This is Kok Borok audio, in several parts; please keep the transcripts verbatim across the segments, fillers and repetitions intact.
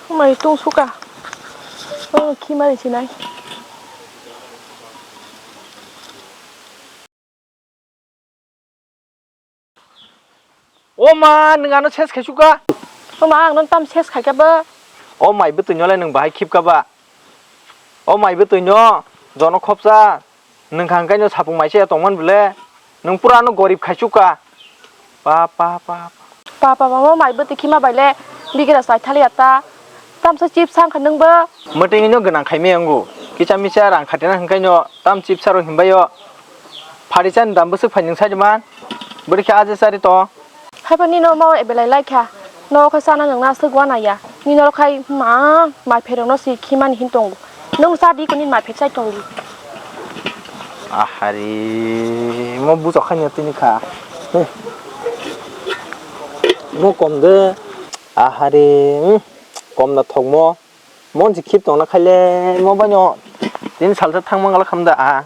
Mai tung suka. Oh, khimari sinai. O ma, nwng ano ses khai suka? O ma, ang nono tam ses khai kha ba? O mai bwtwi no le nwng bahai khip kha ba? O mai bwtwi no jono khopsa. Nwng kha hwnkhe no sapung mai se tongman bwle. Nwng pura no gorib khai suka. Pa, pa, pa, pa. Pa, pa, pa, o mai bwtwi khima bai le bigra sai thali ya ta. Tamsa chips sang kha nwng bo? Mwtwino gwnang khai me wngo. Kisa misa rang khatina hwnkhe no tam chips aro himbai o. Phari chani dam bwswk phai nwng sai man. Bwrwi khe aje chari to. Haiba nino ma belai lai kha. No kha sana nwng na swk wana ya. Nino khai ma, ma pherok no si khimani hin tongo. Nwng sa di kuni ma pher sai tong di. Ahari, mo bujo khai no tini kha. Mo kom de. Ahari, hmm, kom na thok mo. Mon si khip tongna khaile mo baino tin salsa thangma ngala khamda a.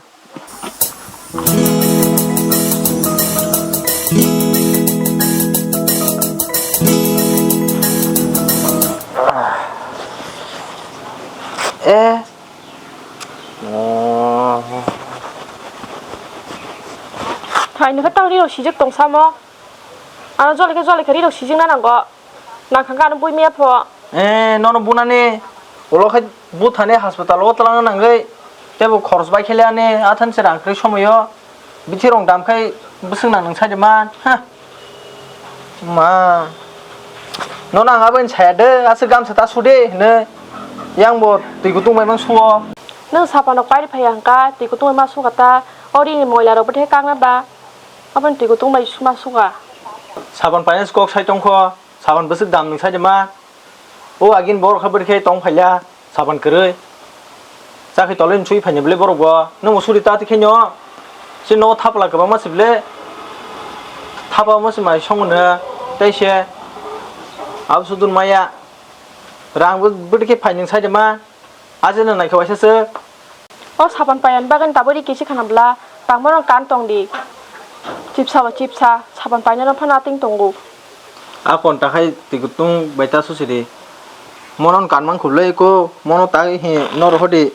Eh. Oh. Hai, nokha tang ri rok sijak tong samo. Ano joli khe, joli khe ri rok sijak na nango. Nang kha ano bui miya pho. Eh, nono bunani ulo khai buthani hospital o twlangna nangwi teibo khoros bai khe le ani athan se rang kwrwi somoyo bithi rong dam khai bwswk nang nang sai de man, ha. Ma. Nono ang abo ni saya de, aswk gamsa ta su de hinwi. Yang bo twi kutung bai mang suo. Nwng sapa nok pairi phai ya hwnkha, twi kutung bai ma suka ta. Ori ni moila rok bwthe kangna ba. Abo ni twi kutung bai ma suka. Sapan paina se kok sai tong kho. Sapan bwswk dam nwng sai de ma. O agin borok khe bwrwi khe tong phaila sapan kwrwi. Chakhi tolwi nsui phaini bwle borok bo. Nwng bo suri ta tikhe no. Se no thapla kwbangma se bwle. Thapa mo se mai song no. Tei se. Abo sudun maya. Rang bo bwrwi khe phaini sai de ma. Aje no naikhe waisa se. O sapan payan bagani tabori kisi khana bwla, tangmano kan tong di. Chipsa ba chipsa, sapan painano phano ating tongo. A konta khai twi kutung bai ta susi di. Mono kan mang khulai ko, mono ta hi nor hodi.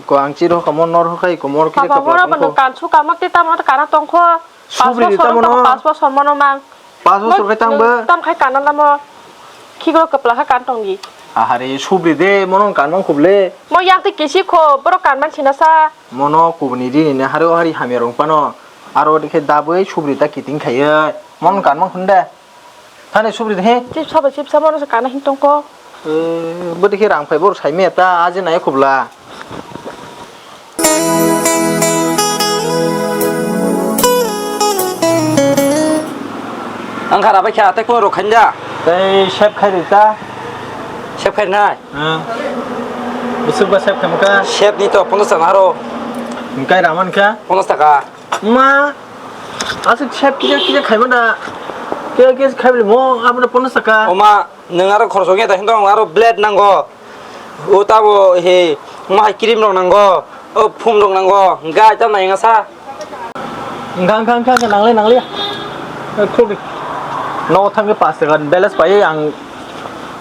Ko ang chiro ka mon nor hokai ko mor kire Papa ka moro pang bano ko. Kan su kamak te tamo kana tong kho. Subri Passport di tamo sorong tong no. Passport sorong mano mang. Passport sorong kai tang ba. Tam khai kana lamo. Khigro kapla kha kan tong di. Ahare subri de mono kan mang khuble. Mo yang te kisi kho, boro kan man sina sa. Mono kubuni di ni haro hari hamya rong pano. Aro dikhe dabui subri ta kiting khaiye. Mon kan mang khunde. Thani subri de he. Chip sabo chip sabo no kana hin tong ko. Eh, bo dikhe rang phai bor sai me ta aje nai khubla. Ang khara bai kha, tei kung rok khainda. Tei sep khai rita. Sep khai nai. Ah. Busuk ba sep khamka. Sep ni to pondos taka haro. Engkai raman kha. Pondos taka. Ma. Asik sep kija kija khaima da. Kija kija khaibli mo abna pondos taka. Oma. Nwng aro khoroksa wngya da hinwi tong aro blade nango. O tabo he, mo hai cream rok nango. O phum rok nango. Gai ta nai wngsa. Wngkha, wngkha, wngkha, wngkha, nangle, nangle. Khuldi. Nogo thangwi pash taka balance pai ang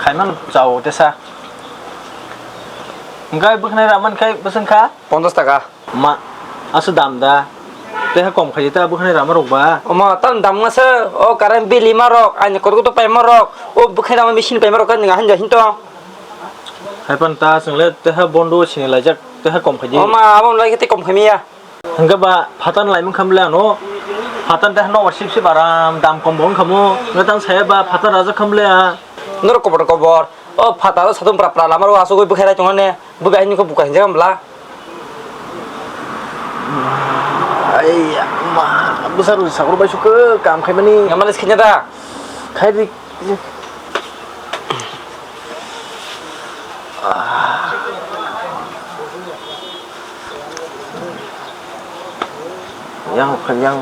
khaiman chao tesa. Wngkha bwkhnai raman khai bwswng kha. Ponchash taka. Ma, aswk dam da. Tei ha kom khai ta bwkhani rama rok ba. Omo, tam dam wngsa, o current bill ima rok, ani kotor kotor paima rok, o bwkhani rama machine paima rok, kani hanja hinto. Hai pan ta chwng le tei ha bondo sini laijak, tei ha kom khai di. Oma, abo lai khe tei kom khai miya. Hingke ba phatan lai mung khamle ano. Phatan tei ha nogo sip sip aram dam kom bo wng khamu. Ngatang saya ba phatan raja khamle a. Norok kobor kobor. O phataro satung pra pra lama ro asugwi bwkhai rai tongmani. Bwkhai hinwi khe bwkhai hinjak bwla. Ai ma, bwsa rwi sakur bai sukhe kam khaimani. Yamale khinya da. Khai ri. Yang, yang.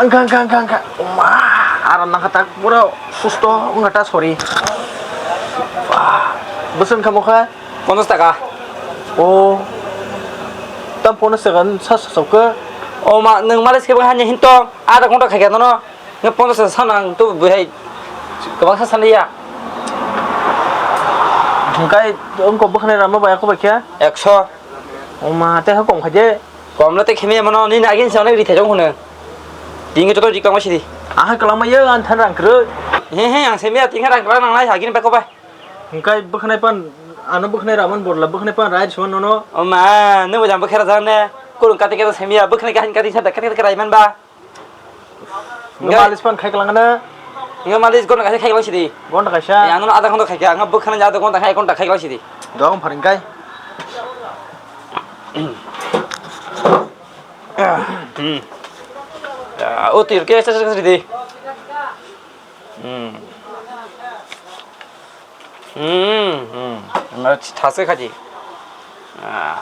Engka, engka, engka, engka. Oma, aram nangkha tak pura susto wngkha ta, sorry. Bwswk wngkha mokha? Ponchash taka. O. Tam ponchash taka sa sa sok khe. O ma, nwng malis khe bwkha hanya hinto, ada ghonta khaikha nono. Nge ponchash san ang to bwhai kwbang sa sanliya. Hwnkhe wngkok bwkhanai rama bai kho bai khe? Ekso. O ma, tei kha kom khaide. Kom le tei khemya mano, nini agin se onek rithai jong hwno. Tinge joto dik tongma sidi. Aha kwlangma ye ang than rang kwrwi. He he, ang semya tingkha rang kwrwi nangnai agin bai kho bai. Hwnkhe bwkhanai pan, ano bwkhanai raman borla, bwkhanai pan rai sima nono. O ma, nw bo jang bwkhara jang ne. Kurung kati kati semya, bwkhanai kahin kati sa da kati kati rai man ba. Nw malis pan khai kwlangna. Nw malis gon kaisa khai kwlang sidi. Gon kaisa. Ya, ano ada ghonta khai kha, ang bwkhanai ada ghonta khai, ghonta khai kwlang sidi. Dong pharing kai. Hmm. Ya, o tir ke sa sa sidi. Hmm. Hmm, hmm. Ano thase khaji. Ah.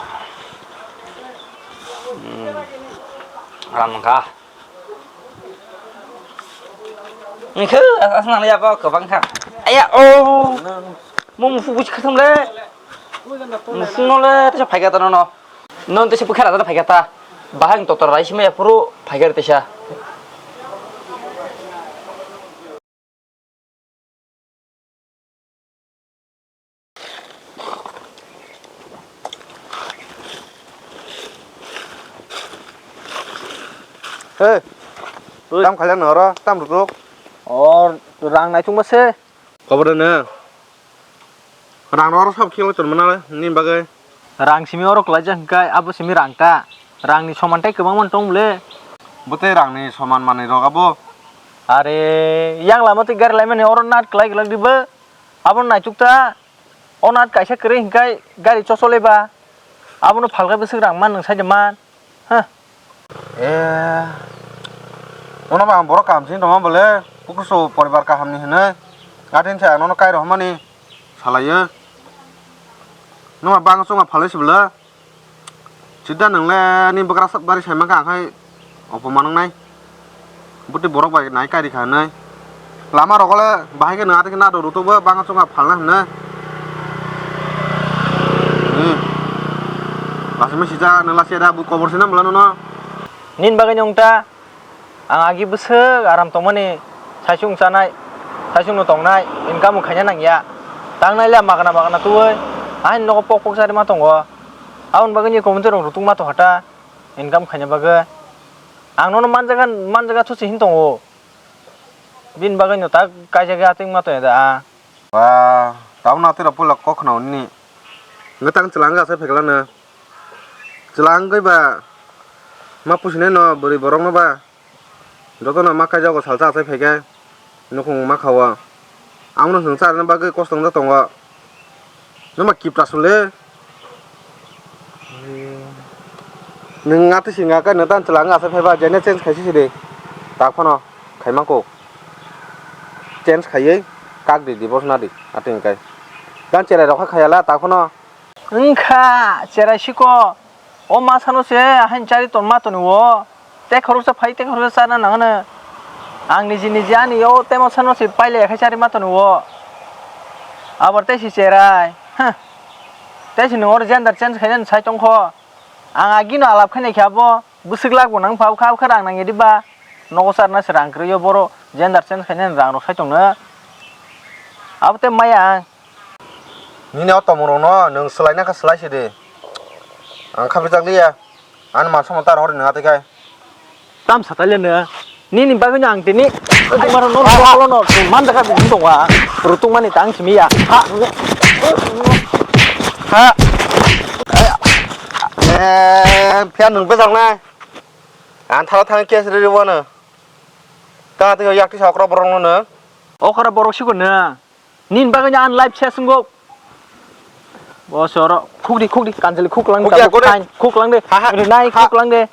Hmm. Ram kha. Ningkhe asnang ya ba kwbang kha. Aya, oh. Mung fubu khatham le. Musung no le tesa phai kha ta no. Non tesa bwkha rada phai kha ta. Bahai totor rai sima ya puro phai kha tesa. Hey, oi. Tam khailak noro, tam rwrwk. O, rang naichukma se. Kobo rwno. Rang rok sab khelo chwng mano nini bagwi. Rang simi oro kwlaijak hwnkhe abo simi rang ta. Rang ni soman tei kwbangma tong bole. Bo tei rang ni soman manwi rok abo. Are, yang lama tei gari laimani oro nat kwlai kwlak di bo. Abo naichuk ta. O nat kaisa kwrwi hwnkhe gari chochole ba. Abono phalka bwswk rang man nwng sai de man. Ha. Eh. Nono ba ang borok kaham sini tongma bole. Pukuso poribar kaham ni hinwi. Gatin sa nono kai rohmani. Salayo. Numa bang chunga phalwi sibla. Sida nwngle ni bwkrasa bari sai mankha, ang khai opoman wngnai. Buti borok bai nai kari kha hinwi. Lama rogo le bahai khe nang atwkhe nado rutuk bo bang chunga phalna hinwi. Hmm. Lasi ma sijak nang lasi da bu kobor sina mla nono. Nini bagwi nung ta. Ang agi bwswk aram tongmani, saisung chanai, saisungno tongnai, income khaina nangya. Tangnai le magna magna tubui, ahaini nogo pok pok charima tongo. Aboni bagwi ni community rok rutungma tongkha ta, income khaina bagwi. Ang nono manjaga, manjaga thusi hin tongo. Bini bagwi no tak kaijagwi atwima tongya da. Ba, tabuk no atwi rok puila kok khna hwnwi. Nwtang chwla wngkha asai phaikhlano. Chwla wngwi ba ma pusinai no bwrwi borok no ba. Jotono ma kaijago salsa achai phaikhe nukhung ma khao. Amno nwng charwna bagwi kosto wngjak tongo. Nwma kipra sule. Nwng atwi singa khe nwtan chwla wng achai phaiba jene change khaisi sidi. Tak phano khaimangkuk. Change khaiwi kak di divorce na di atwi hwnkhe. Gan cherai rok kha khayala tak phano. Wngkha cherai siko. O masano se ahaini chari ton ma toni o. Tei khoroksa phai tei khoroksa chana nangano. Ang niji niji ani o tei masano se pailai khai chari ma toni o. Abor tei si cherai. Huh. Tei si nung oro gender change khainani sai tongkho. Ang agino alap khainai khe abo bwswk lak bo nang pha, bwkha bwkha rang nangya diba. Nogo charna se rang kwrwi o boro gender change khainani rang rok sai tongno. Abo tei maya ang. Nini o tongmung rokno nwng swlai nangkha swlai sidi. Ang kha bijak liya. Ani man samung ta rohor nang atwi khai. Tam satai le nwng. Nini bagwi no ang tini. Maro no no no no man daga bini tonga. Rutung mani tang simi ya. Ha. Ha. Eh, phiya nwng bejak nai. Ang thara thang case riri wano. Ta twi yak tisa okra borok no nwng. Okra borok siko nwng. Nini bagwi no ani life ses wngkuk. Bo soro khukdi khukdi kanjali khuklang Khukya, tabuk khukya. Fine khuklang de. Ha, ha. Rwnai Ha. Khuklang de.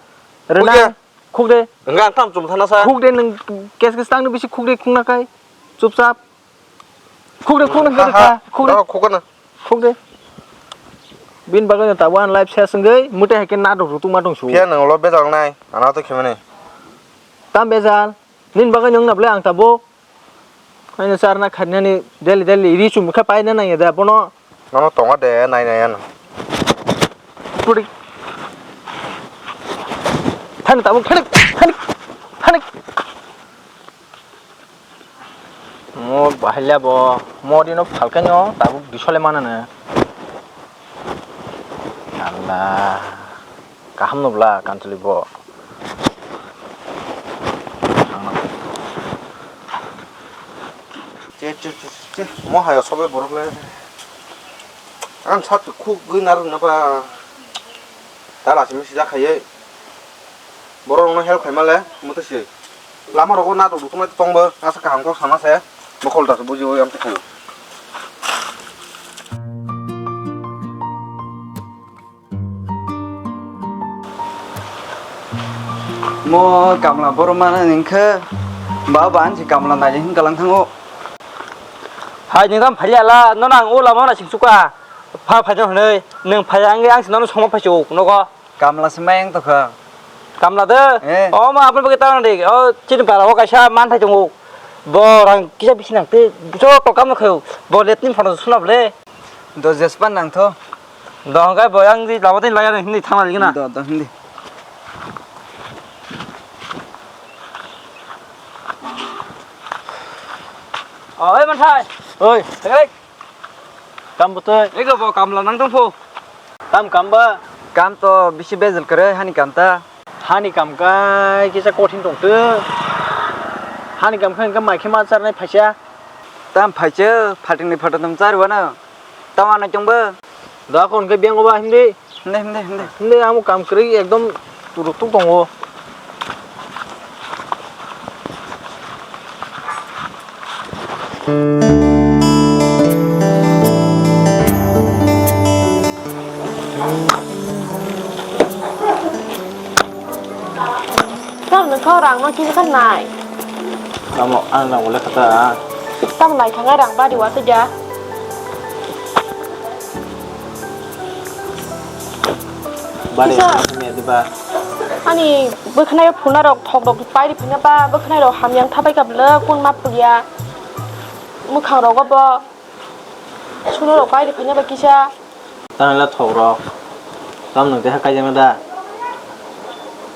Rwnai Khukya. Khukde. Wngkha ang tam chum thana sa. Khukde nwng kes kes tangni bisi khukde khukna kai. Chupchap. Khukde khukna Ha, ha. Khukde. Daro khukna. Khukde. Bini bagwi no tabuk ani life ses wngwi mwtai hai khe nadok rutuma tong su. Phiya nwng ulo bejal nai. Ano to khemani. Tam bejal. Nini bagwi nwng na bwle ang tabuk. Haino charna kharinani daily daily ri chum khe paina nangya da bono. Nono tongo de nai nai ano. Puri. Thani tabuk, thani, thani, thani. Mo bahai le bo, mo dino phalkhe no tabuk disole manane. Allah, kaham no bla kantuli bo. Che, che, che, che, mo hayo sobe borok le. Ang sat khuk gwi narwk na ba. Tala simi sijak khaiye. Borok no help khaima le, muto si. Lama rogo na duk duk tong tong bo, asa kaham kok sana se. Mokol da buji o yang khayo. Mo kamla borok mana ningkhe, ba ba ansi kamla nai hwn kalang thango. Hai ni gam phali ala, no nang o lama na sing suka. Pha pha jong hwnwi, nwng phai ang ang sino no songma phai chuk nogo. Kamla se mai ang tokha. Kamla de? Eh. O ma apni bagwi ta nang de. O chini para o kaisa man thai tongo. Bo rang kisa bisi nang te joto kam no khayo. Bo let ni phano suna ble. Do jespan nang tho. Do hwnkhai bo yang di lama tei laya hindi thangna ligina. Do do hindi. O oi man thai. Oi. Thang le. Kam bwtwi? Ego bo kamla nang tongphu. Tam kam ba? Kam to bisi bejel kwrwi hani kam ta. Hani kam kai kisa kothin tongtwi. Hani kam khe hwnkhe mai khe ma charnai phaisa. Tam phaisa phatingni phatam chari wano. Tama nai chongbo. Da kon khe beng oba hindi. Hinde, hinde, hinde. Hinde amo kam kwrwi ekdom turuk tuk tongo. Tam nokha rang no kisa kha nai. Tamo ang rang wale khata. Tam nai thang rang bari wa tja. Bari kisa. Ani bwkhwnai phunarok thokrok pairi phainya ba bwkhwnai rok hamyang thabai kha bwle kun ma phulya mwkhang rogo bo suno rok pairi phainya ba kisa. Tamo le thokrok. Tamo nwng teha kaijakna da?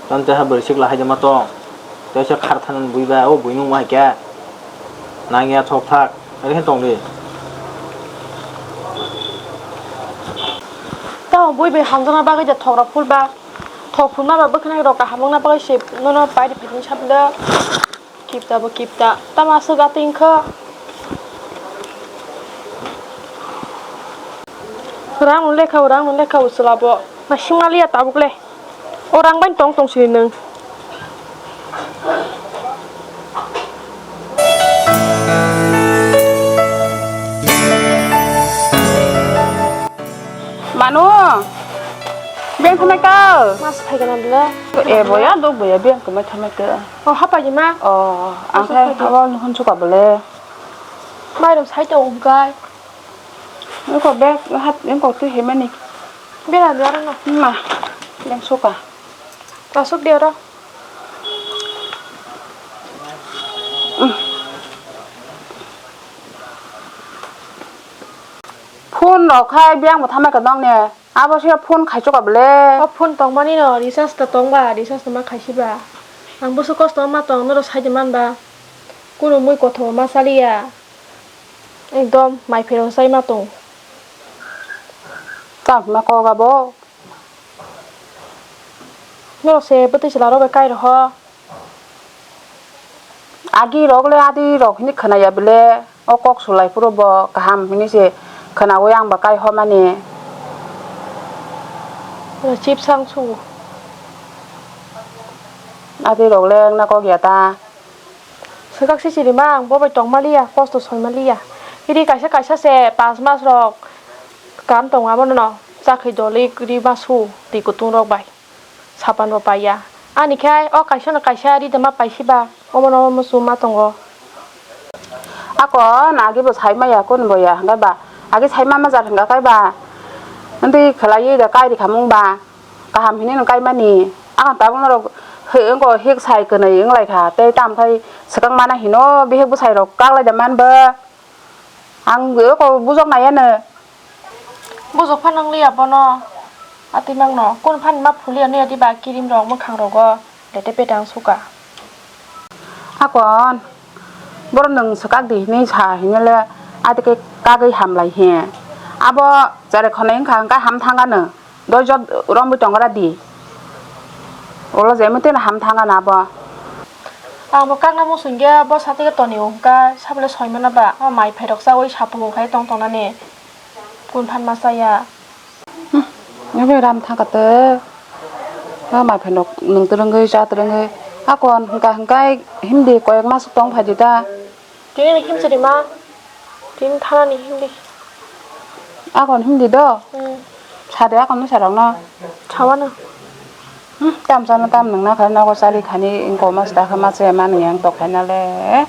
Tamo teha bwrwi sikla hai de ma tong. Teisa khar thanani bui ba o bui nung ma hai khe. Nang ya thok thak. Ari khe tong di. Tamo bui bai hamjakna bagwi da thokrok phul ba. Thok phunma ba bwkhwnai rok kaham wngna bagwi se nono pairi phaiwi sap le. Kipta bo kipta. Tamo aswk atwi wngkha. Rang no lekha o, rang no lekha o chwla bo. Naising maliya tabuk le. O rang bai tong tong sini nwng. Manu, beng thamai ka? Mas phai kana bla? E boya, dok boya, beng thamai thamai ka. O, hapai di ma? O, ang khai hawa nuhun suka bole. Mai rok sai to ungkai. Engko bek hat, engko twi hemani. Bera di aro no. Ma, beng suka. Asuk di aro. Phone rok khai biyang bo thamai ka nong ne. Abo se phone khai choka bole. O phone tong mani no recharge ta tong ba, recharge ta ma khai si ba. Ang busu kosto ma tong, norok sai di man ba. Kunu mui kotho ma saliya. Ekdom mai phero sai ma tong. Tamo kok abo. Norok se bwtwi chwla rok bai kai rw ho. Agi rok le adi rok hini khwnaya bile, o kok sulai phuru bo kaham hini se khwnawi ang bo kai ho mani. Chips ang su. Adi rok le wngna kok ya ta. Swkak se chirima ang bo bai tongma liya, kosto soima liya. Iri kaisa kaisa se pas mas rok kam tongo, abono no chakhwi doli ri ma su twi kutung rok bai. Sapan bo paiya. Ani khe o kaisa no kaisa ri de ma paisi ba, omo no omo chuma tongo. Ako na agi bo sai maya kun bo ya hwnga ba, agi sai ma ma jar hwnga kai ba. Ndi khlai da kai ri khamung ba. Kaham hini nwng kaimani. Ang tabuk norok he-, wngko hik sai kwnwi wnglaikha. Tei tamo khai swkang mana hino bihik bwsai rok kaklaida man bo. Ang wngko bujok naiya no. Bujok phano wngliya bono. Atwi mangno. Kun phani ma phuliya nw ya diba kirim rok mwkhang rogo. Tete peta ang suka. Akon, borok nwng swkak di hinwi sa hinwi le, ati khe kagwi hamlai he. Abo chare khonai wngkha, wngkha ham thangano. Doijot romwi tongra di. Ulo jemon teno ham thangano abo. Ang bo kakna muchungya, bo sati khe toni wngkha, sabole soimana ba, o mai phairok chaui sapung wngkhai tong tongnani. Kun phan ma chaya. Hmm, abo ram thangkha te. O mai phairok nwng twrwngwi cha twrwngwi. Akon hwnkha hwnkhe himdi koyek mas tong phaidi ta. Tini ni himchwdi ma. Tini thanani himdi. Akon himdi do. Hmm. Sade akon ni sarok no. Chawano. Hmm, tam chano tam nang na kha nogo chali khani ingko mas da kha ma che ma nang yang tok khaina le.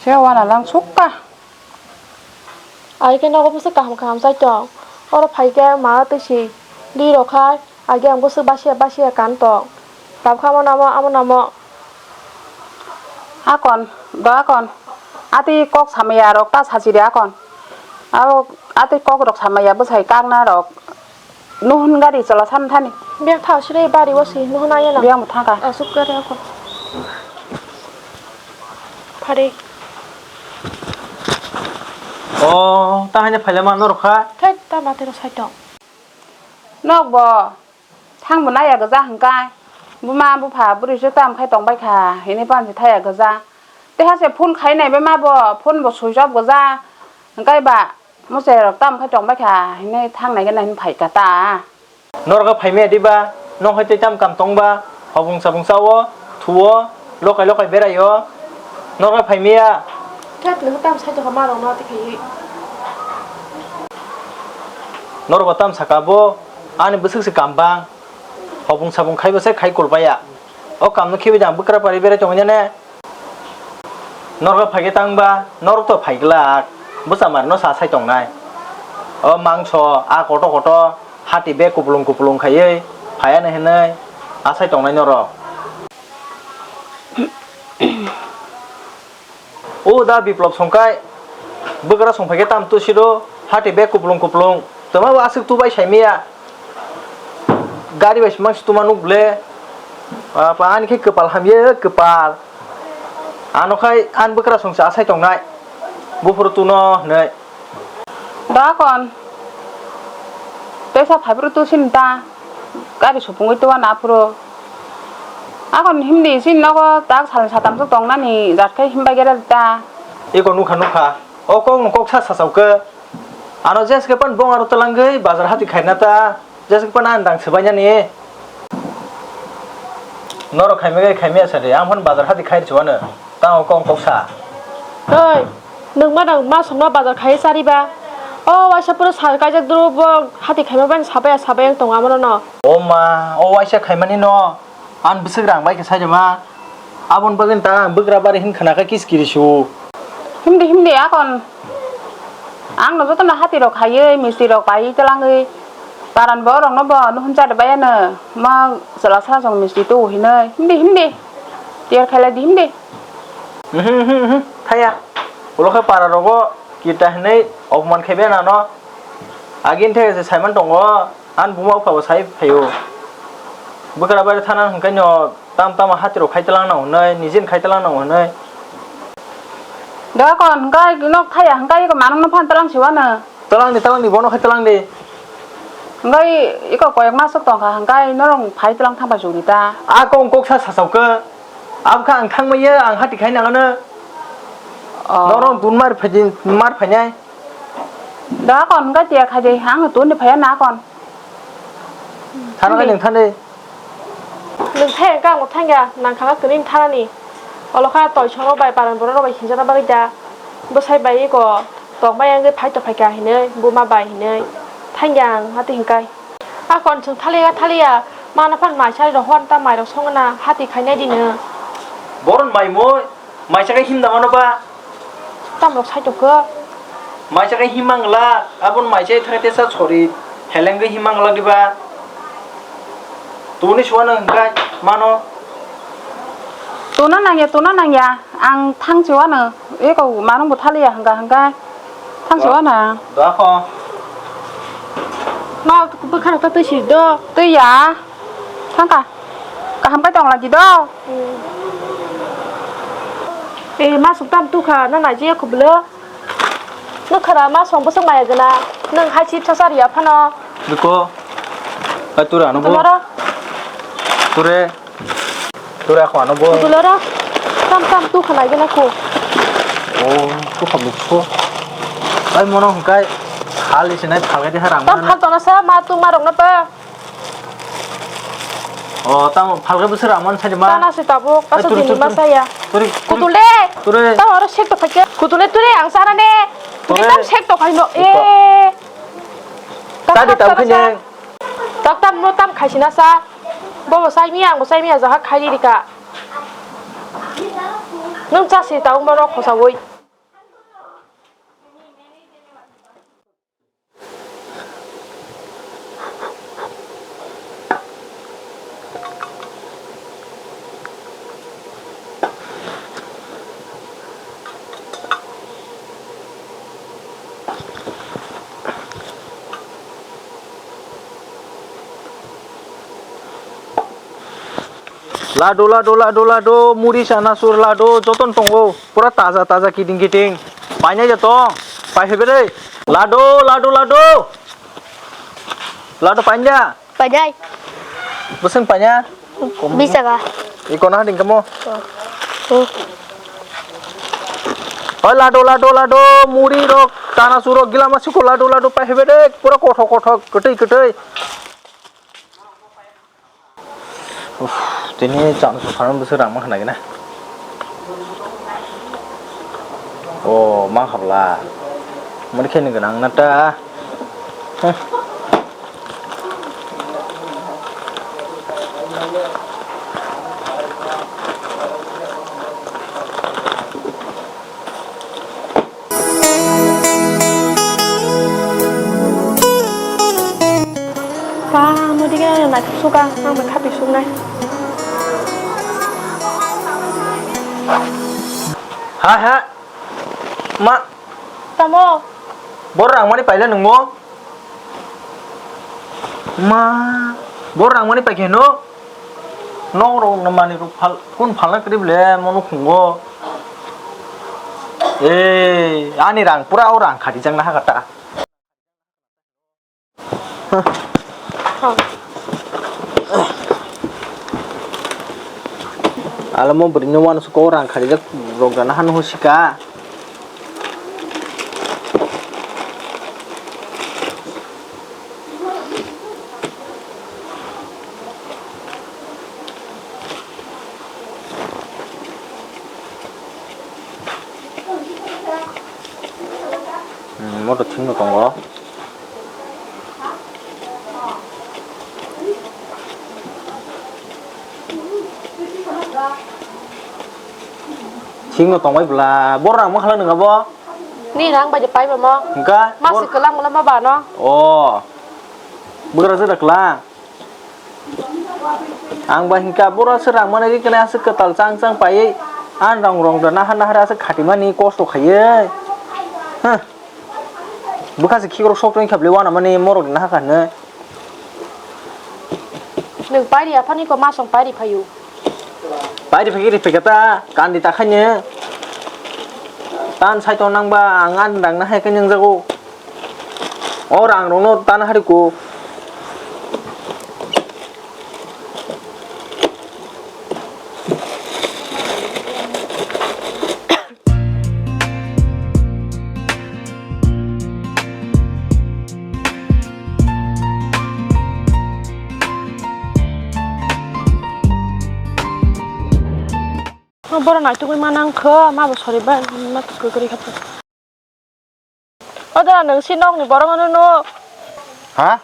Se wana lang sukka. Ai khe nogo bwswk kaham kaham chai tong. Oro phai khe ma twi si di rok khai. Age ang bwswk basia basia kan tong. Tabkha amo namo, amo namo. Akon, do akon. Ati kok samaya rok ta sachiri akon. Abo ati kok rok samaya bwsai kakna rok. Nuhun gari chola san thani. Biang thao sire bari o si nuhun aye na. Biang thangka. Asuk gari akon. Phari. O, ta haine phaile ma norok kha. Thai ta mate ro sai tong. Nok bo. Thang bo naya gw ja hwnkhe, buma bupha bwrwi se tam khai tong bai kha, hini panji thaya gw ja. Teha se phone khai nai bai ma bo, phone bo switch off gw ja, hwnkhe ba mwchai rok tam khai tong bai kha, hini thang nai gana hini phai kha ta. Norok phai maya diba, nok hai tei tam kam tong ba, hobung sabung cha o, thu o, lokai lokai berai o, norok phai maya. Thek, nwng tam sai tongkha ma rok no tei khai. Norok tam saka bo, ani bwswk se kam bang. Hobung sabung khaibo se khai kulpaya. O kamno khibi dang bwkra pari berai tongwi nane. Norok phaikhe tangba, norok to phaiglak. Bwsa marno sa sai tongnai. O mangso, a koto koto, hati be kupulung kupulung khaiwi, phaiya hinwi, asai tongnai norok. O da Biplop songkai, bwkra songphaikhe tam tusiro, hati bag kuplung kuplung, twma bo aswk tubai saimaya, gari bai swmang se tuma nuk ble, apa ani khe kwpal hamya kwpal, ano khai ani bwkra songsa asai tongnai, buphuru tuno hinwi. Da kon. Tesa phaiphuru tu sin ta. Gari supungwi tu na phuru. Akon himdi sin nogo tak sal satam tu tong nani jat khai himbai gera ta. Iko nukha nukha. O kok no kok sa sasao ke. Ano jes ke pan bong aro telangwi bazar hati khaina ta. Jes ke pan an dang sebainani. Norok khaimya khe khaimya sa de, ang phano bazar hati khai rw chuano, tamo kok kok sa. Oi, nwng ma nang ma songma bazar khai chari ba? O waisa phuru sal kaijak duru bo hati khaima bai sabai sabai ang tongo amo no. O ma, o waisa khaimani no, ang bwswk rang bai khe sai de ma. Aboni bagwi ta ang bwkra bari hin khna khe kis kiri su. Himdi himdi akon. Ang no joto no hati rok khaiwi, misti rok paiwi twlangwi. Paran borok no bo nuhun chari bai ano. Ma chwla sa song misti tu hinwi. Himdi himdi. Tiar khailai di himdi. Mhm, mhm, mhm. Thaya. Ulo khe para rogo kita hinwi opman khaibai ano. Agin thaya se saiman tongo. Ang buma bupha bo sai phaio. Bwkra bai thana hwnkhe no tam tamo hati rok khai twlang nang hwnwi, nijin khai twlang nang hwnwi. Da kon hwnkhe nok thaya hwnkhe iko manung no phan twlang siwano. Twlang di, twlang di, bono khai twlang di. Hwnkhe iko koyek masok tongkha hwnkhe norok phai twlang thangpa chukdi ta. A kong kok sa sasao khe. Abkha ang thangmaiya, ang hati khai nangano. Oh. Norok dun mar phaidi, mar phainai. Da kon hwnkhe tiya khai de, ang tuni phaiya na kon. Thana khai nwng thani. Nwng thai hwnkhe ang bo thangya, nang kha kwnwi thanani. Olo kha toi soro bai paran borok rok bai hinjana bagwi da. Bwsai bai eko tong bai wngwi phai to phaikha hinwi, buma bai hinwi. Thangya ang hati hwnkhe. A kon chwng thaliya thaliya, mana phan mai sari rok hwn ta mai rok songna hati khainai di nwng. Boron mai mo, mai sakai himda mano ba. Tamrok sai tongkha. Maisa khe himang la, abon maisa thai tesa chori helengwi himang la diba. Tuni suana hwnkha mano. Tuna nangya, tuna nangya. Ang thang chiwano. Eko manung bo thaliya hwnkha hwnkha. Thang chiwano. Doa kho. Ma bwkha rok ta twi si do. Twi ya. Thangkha. Kaham khe tong lagi do. Hmm. Eh, ma suk tam tu kha, na nai je khublo. Nung khara ma song bwswk maya gana. Nung hai sip sasa riya phano. Biko. Ai tura ano bo. Tumaro. Ture. Tura ko ano bo. Kutulora. Tam tam tu khana gana ko. Oh, tu khabu ko. Ai mono hwnkhe hal isinai phalgai de harang. Tam phal tona sa ma tu ma rok na pa. O, tamo phalga bwswk rangmani sadi ma. Tana se tabuk, kaisa turi, tini turi, ma saya. Turi, turi. Kutule. Turi. Tamo oro sek to khaikhe. Kutule turi ang sana ne. Turi. Turi tam sek to khaino. Iko. E. Sadi tam khaine. Tak tam no tam khaisina sa. Bobo sai mi ang bo sai mi ajaha khairi rika. Nung chasi tabuk mano khosawi. Ladu, ladu, ladu, ladu, muri, chanasur, ladu, jotono tongo. Pura taja, taja, kiting, kiting. Painai de tong. Pai phaibai de. Ladu, ladu, ladu. Ladu painai de. Painai. Bwswng painai? Bish taka. Iko na ding kamo. Oh. Oh. Oi, ladu, ladu, ladu, muri rok, chanasur rok, gila ma suko ladu, ladu, pai phaibai de. Pura kothok, kothok, kwtwi, kwtwi. Uff, tini chang su phan bwswk rang ma khna gina. O, ma habla. Mani khe ni gwnang na ta. Huh. Ba, mudi gana na suka, ang bai khapi suknai. Ha, ha. Ma. Tamo. Bor rang mani paila nungmo. Ma, bo rang mani paikhe no? Nok rok no manwi rok phal, kun phalna kwrwi ble mo nukhungo. Eh, ani rang pura o rang khati jang na hakata. Alo mo bwrwi no uansuk o rang khati jak rok jana hanu hosika. Hmm, motor thwngno tongo. Thwngno tongbai bwla, boro rang ma khala nung abo? Ni rang bai de pai ba mo. Hingka? Ma bor- si kwlang bwla ma ba no. O. Bwkrajwk da kwlang. Ang ba hingka boro se rang mani ri kene aswk kwtal chang chang paiwi. Ang rong rong da nahar nahar aswk khatimani kosto khaiwi. Huh. Bwkha se khikrok sok tong kha bwle uanamani morok naha kha hinwi. Nwng pairi aphani ko masong pairi phaio. Pairi phai khe ri phai khe ta kandi ta khaino. Tan sai tong nang ba ang ani rang nahai khe nwng jago. O rang rok no tan hari ko. Borok naitugwi ma nang kho, ma bo sori ba, ma kwrwi kha. O dara, nwng si nokni borok no nuk? Ha?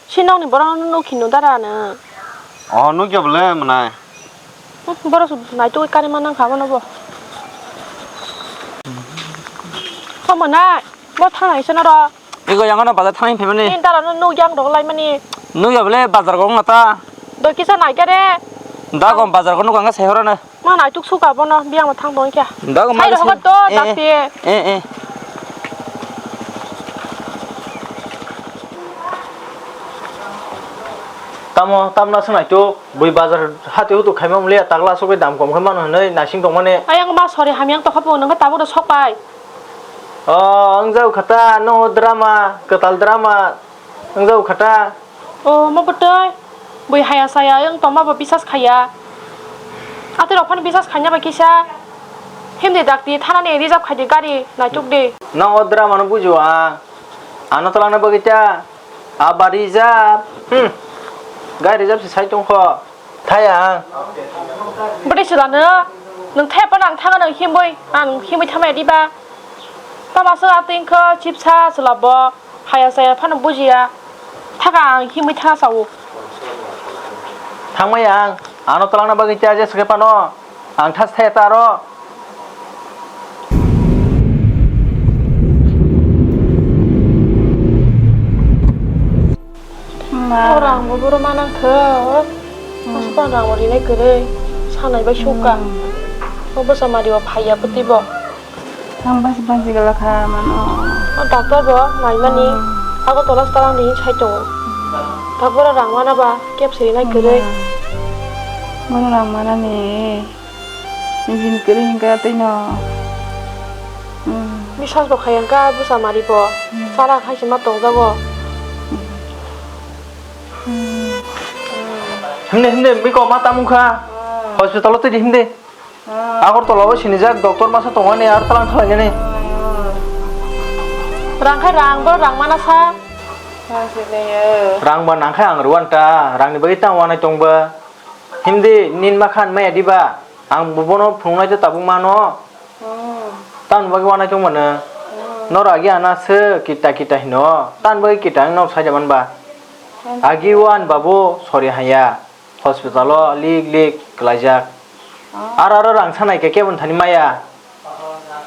Si nokni borok no nuk hino dara nwng? Oh, nukya bole mwnai. Hmm, borok su naituk kari ma nang kha bono bo. O mwnai, bo thang nai se noro. Ego yang ano bazar thang phai mani. Ni dara no nuk yang rok lai mani. Nukya bole bazar go ngata. Do kisa nai kare. Da gom bazar go nuk ang sai horo na. Ma naituk suka bono, biyang ma thang tong kya. Dago ma. Sai rohor to, eh, dakti. Eh, eh. Tamo, tamna se naituk, bui bazar hati hutu khaima muli ya, takla asugwi dam kom khe mano hinwi naising tongmani. Ayang ma sori hamyang tokha bo, nang khe tabuk rw sok pai. O, wngjago kha ta, no drama, kwtal drama, wngjago kha ta. O, mo bwtwi, bui haya saya, wng tongma bo bisas khaiya. Ati rok phano bisas khaina bai kisa, himdi dakti thanani reserve khaidi gari, naituk di. No o drama no bujo ang, ano twlangna bagwi ta. Aba reserve. Hmm. Gai reserve se sai tong kho. Thaya ang. Bwtwi se lano. Nwng thaya phano ang thaga nwng himwi. Ang himwi thamaya diba. Tama se atwing kho chipsa se labo. Haya saya phano bujiya. Thaga ang himwi thaga sao. Thangmaya ang. Ano twlangna bagwi cha je se phano. Ang thas thaya ta aro. Ma. O rang bo boro manang kho. Hmm. Asukang rang bo rinai kwrwi. Sanai bai suka. Hmm. O bwsa mari bo phaiya pwtwi bo. Ang basi basi gala kha mano. O doctor bo naimani. Hmm. Agartala stalang di sai tongo. Doctor rang mana ba kep se rinai kwrwi. Hmm. Bono rang mana ni. Nijini kwrwi hinkhe tei no. Hmm. Biswas bo khaiya wngkha bwsa mari bo. Hmm. Chara khai se ma tongjago. Hmm. Himde, himde, biko ma tamo wngkha. Hmm. Hospital o twi di himde. Hmm. Agartala o sinijak doctor masa tongmani aro talang thalainani. Hmm. Rang khai rang, bo rang mana sa. Rang ba nang khai ang rwanta, rang ni bagwi tang wanai tong ba. Himdi, nin ma khan maya diba? Ang bo bono phunuknai tei tabuk mano. Hmm. Tamni bagwi wanai tong mano. Hmm. Noro agi ana se kita kita hino. Tamni bagwi kita wng nok saida man ba. Hmm. Agi o ani babu sori haya. Hospital o lik lik klaijak. Hmm. Aro aro rang sanai khe kebon thani maya.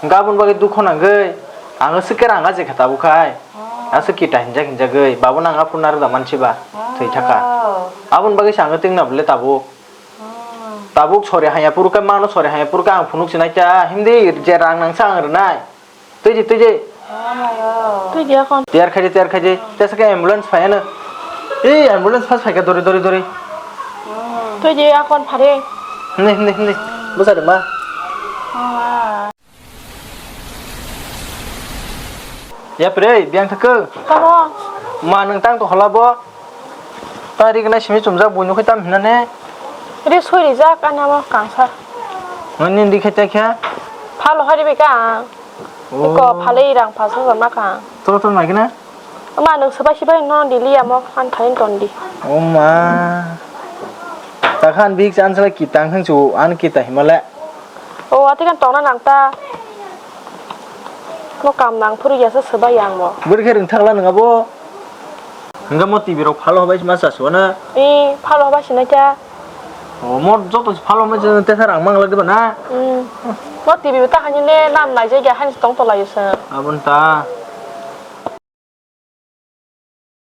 Hwnkhe aboni bagwi dukho nangwi ang aswk khe rang aje kha tabuk khai. Oh. Aswk kita hinjak hinjagwi, babo nang aphuru narwk da mansi ba, oh, thwi thaka. Aboni bagwi se ang twina bwle tabuk. Oh. Tabuk sori haya phuru khe mano sori haya phuru khe ang phunuk sinai kha, himdi je rang nangsa ang rwnai. Twi di, twi di. Oh, mayo. Twi di akhon. Tiyar khai di, tiyar khai di. Tesa khe ambulance phai ano. Ei ambulance phas phai kha dori, dori, dori. Oh. Twi di akhon phare. Himdi, himdi, himdi. Bwsa rwma. Oh, ma. Yapre, biyang thakhe. Tamo. Ma nwng tang to hola bo. Ta ri gwnai simi chumjak buino khai tam hinane. Ri sui rijak ani amo kangsa. Nini ri khai ta khe. Phalo hari bika. Oh. Ko phale rang phasa jama ka. Tolo tolo nai gina. Ma nwng swbai swbai no dili amo an khain ton di. Oh ma. Ta khan bik chan sala kitang hang chu an kita himale. O, ati kan tongna nang ta. Mo kam nang phuru ya se swbai yang mo. Bwrwi khe rwng thakla nang abo. Hingke mo T V rok phalo hobai ma cha suana. E, phalo hobai sinai ta. O, mo joto phalo ma cha tesa rang mang lagdi ba na. Hmm. Mo T V ta hani ne nam nai je ya hani tong to layo se. Abon ta.